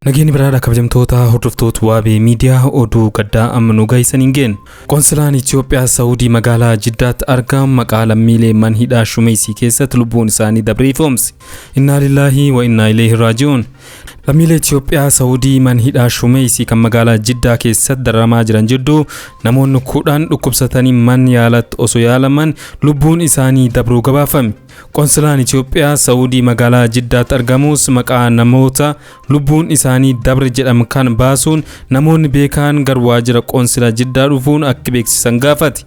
Nageenyi biraadha kabajamtoota hordoftoota waabee miidiyaa oduu gaddaa amma nu gahisaniin geen. Qoonsilaan Itoophiyaa Saawudii magaalaa Jiddaatti argamu maqaa lammiilee man hidhaa Shumeysii keessatti lubbuun isaanii dabree ifoomse. Innaa lillaahi wa innaa ilayhi raaji'uun. Lammiilee Itoophiyaa Saawudii man hidhaa Shumeysii kan magaalaa Jiddaa keessatti dararamaa jiran jidduu namoonni 10 dhukkubsatanii man yaalatti osoo yaalaman lubbuun isaanii dabruu gabaafame. Qoonsilaan Itoophiyaa Saawudii magaalaa Jiddaatti argamus maqaa namoota lubbuun isaanii dabre jedhamu kan baasuun namoonni beekan gara waajjira qoonsilaa Jiddaa dhufuun akka beeksisan gaafate.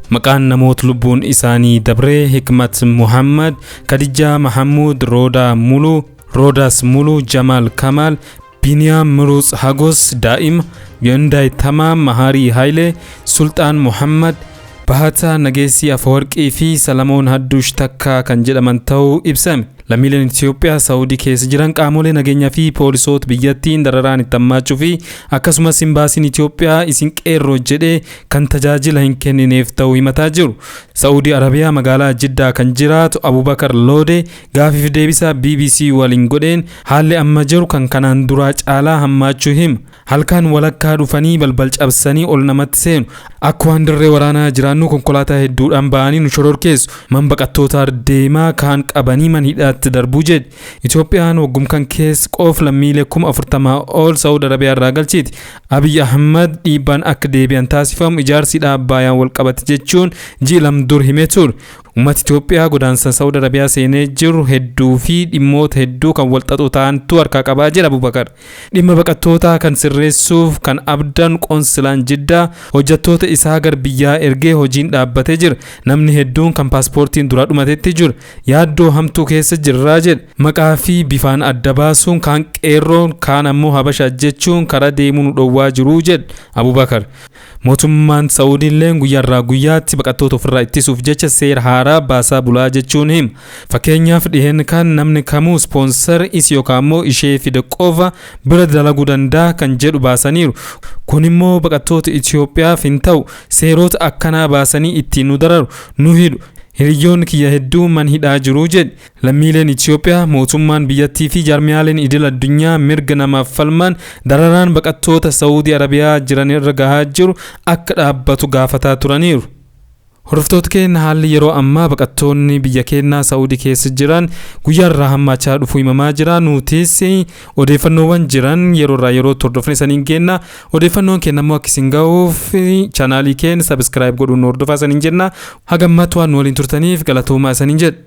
Maqaan namoota lubbuun isaanii dabree Hikmat Muhammad, Khadijaa Mahammud, Roodaa Muluu, Roodaas Muluu, Jamaal Kamaal, Biniyaam Miruuts Hagos, Daa'ima, Yondaay Tamaam, Maharii Hayilee, Sulxaan Muhammad, Bahataa Nageessii Afawarqii fi Salamoon Hadduush Takkaa kan jedhaman ta'uu ibsame. Lammiileen Itoophiyaa Saawudii keessa jiran qaamolee nageenyaa fi poolisoota biyyattiin dararaan itti hammaachuu fi akkasumas imbaasiin Itoophiyaa isin qeerroo jedhee kan tajaajila hin kennineef ta'uu himataa jiru. Saawudii Arabiyaa magaalaa Jiddaa kan jiraatu Abubakar Loodee gaafiif deebisaa BBC waliin godheen haalli amma jiru kan kanaan duraa caalaa hammaachuu hima. Halkan walakkaa dhufanii balbal cabsanii ol namatti seenu. Akka waan dirree waraanaa jiraannu konkolaataa hedduudhaan ba'anii nu shororkeessu. Man baqattootaa deemaa kaan qabanii man hidhaatti darbuu jedhe. Itoophiyaan waggumkan keessa qof lammiilee 40,000 ol Saawud Arabiyaa irraa galchiti. Abiy Ahmad dhiibbaan akka deebi'an taasifamu ijaarsi dhaabbayaan wal qabate jechuun ji'a lama dur himee ture. Uummati Itoophiyaa godaansa Saawud Arabiyaa seenee jiru hedduu fi dhimmoota hedduu kan wal xaxoo ta'antu harkaa qabaa jedha Abubakar. Dhimma baqattootaa kan sirreessuuf kan abdan qoonsilaan Jiddaa hojjettoota isaa gara biyyaa ergee hojiin dhaabbatee jira. Namni hedduun kan paaspoortiin duraa dhumatetti jira. Yaaddoo hamtuu keessa jirraa jedha. Maqaa fi bifaan adda baasuun kaan qeerroon kaan ammoo habasha jechuun karaa deemuu nu dhowwaa jiruu jedha Abubakar. Mootummaan Saawudiillee guyyaarraa guyyaatti baqattoota ofirraa ittisuuf jecha seera haaraa baasaa bulaa jechuun hima. Fakkeenyaaf dhiheen kan namni kamuu ispoonsar isi yookaan immoo ishee fide qofa bira dalaguu danda'a kan jedhu baasaniiru. Kun immoo baqattoota Itoophiyaaf hin ta'u. Seerota akkanaa baasanii ittiin nu dararu, nu hidhu. Hiriyoonni kiyya hedduu man hidhaa jiru jedhe. Lammiileen Itoophiyaa mootummaan biyyattii fi jaarmiyaaleen idil addunyaa mirga namaaf falman dararaan baqattoota Saawudii Arabiyaa jiran irra gahaa jiru akka dhaabbatu gaafataa turaniiru. Hordoftoota keenya haalli yeroo ammaa baqattoonni biyya keenyaa Saawudii keessa jiran guyyaarraa hammaachaa dhufuu himamaa jira. Nutis odeeffannoowwan jiran yeroorraa yerootti hordofne isaniin kenna. Odeeffannoon keenya immoo akka isin gahuuf chaanaalii keenya subscribe godhuun nu hordofaa isaniin jenna. Haga ammaatti waan nu waliin turtaniif galatoomaa isaniin jedha.